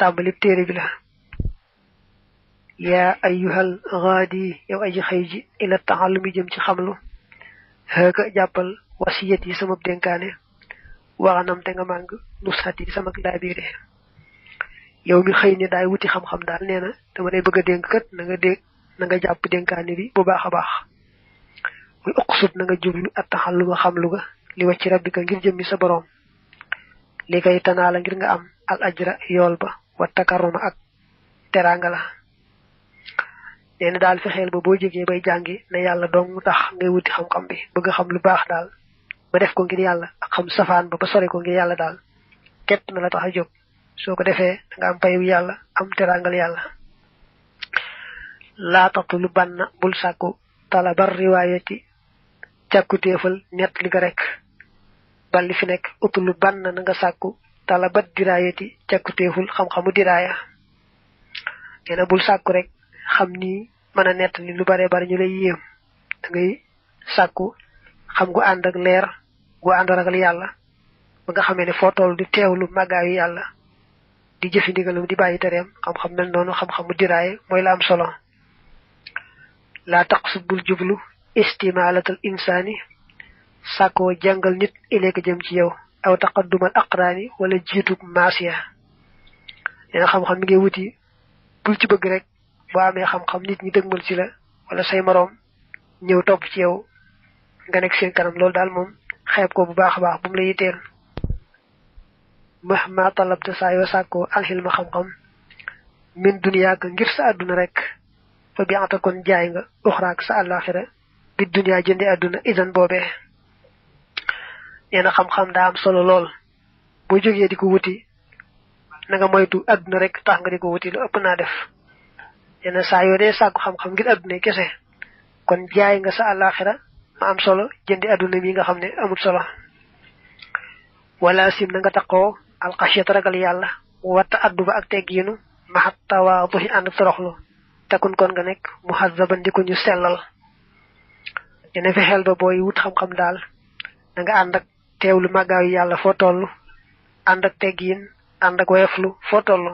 tàmbali téere bi la yaa ayyuhal ghaadi yow aji xëy ji ila taallumi jëm ci xamlu xëka jàppal wasiyat yi sama dénkaane waxanam te nga màng nusxat yi sama laabiire yow mi xëy ni daay wuti xam-xam daal nee na dama lay bëgg a dénk kat na nga jàpp dénkaane bi bu baax a baax muy uqsut na nga jublu at taxalluma xamlu ga li wacci rabbika ngir jëmmi sa boroom li kay tanaa la ngir nga am al ajra yool ba wa takarruma ak teranga la neena daal fexeel ba boo jógee bay jàngi ne yàlla dong tax ngay wuti xam-xam bi bëgg xam lu baax daal ba def ko ngir yàlla ak xam safaan ba sori ko ngir yàlla daal képp na la tax a jóg soo ko defee nga am payu yàlla am terangal yàlla laa tatulu banna bul sàkku talabar riwaayati càkkutéefal net li ga rek balli fi nekk utulu bann na nga sàkku talabat diraayati càkkutéeful xam-xamu diraaya neena bul sàkku rek xam ni mën a nett li lu bare bare ñu lay yéem da ngay sàkku xam gu ànd ak leer gu ànd ragal yàlla ba nga xamee ne foo toll di teewlu màggaayu yàlla di jëfi ndigalam di bàyyi tereem xam-xam mel noonu xam-xamu diraaye mooy la am solo laa taqsud bul jublu istimalatal insaani sàkkoo jàngal nit ileeka jëm ci yow aw taqaddumal aqraani wala jiitug maasiya neena xam-xam mi ngay wuti bul ci bëgg rek boo amee xam-xam nit ñi dëgmal ci la wala say moroom ñëw topp ci yow nga nekk seen kanam loolu daal moom xeeb ko bu baax a baax bu mu la yitteel mahma talabta saa yoo sàkkoo alxilma xam-xam min duniyaaka ngir sa àdduna rek fa bi ata kon jaay nga uxraak sa àllaaxira bi duniyaa jënde àdduna idan boobee nee na xam-xam daa am solo lool boo jógee di ko wuti na nga moytu àdduna rek tax nga di ko wuti lu ëpp naa def nee na saa yoo dee sàkku xam-xam ngir àdduna kese kon jaay nga sa àllaaxira ma am solo jëndi àdduna mi nga xam ne amul solo wala sim na nga taqoo alxasiyat ragal yàlla watta adduba ak teggiinu maxat tawaaduhi ànd ak toroxlu takun kon nga nekk muhazzaban di ko ñu sellal dina fexeel ba booy wut xam-xam daal da nga ànd ak teewlu màggaayu yàlla foo toll ànd ak teggiin ànd ak woyoflu foo toll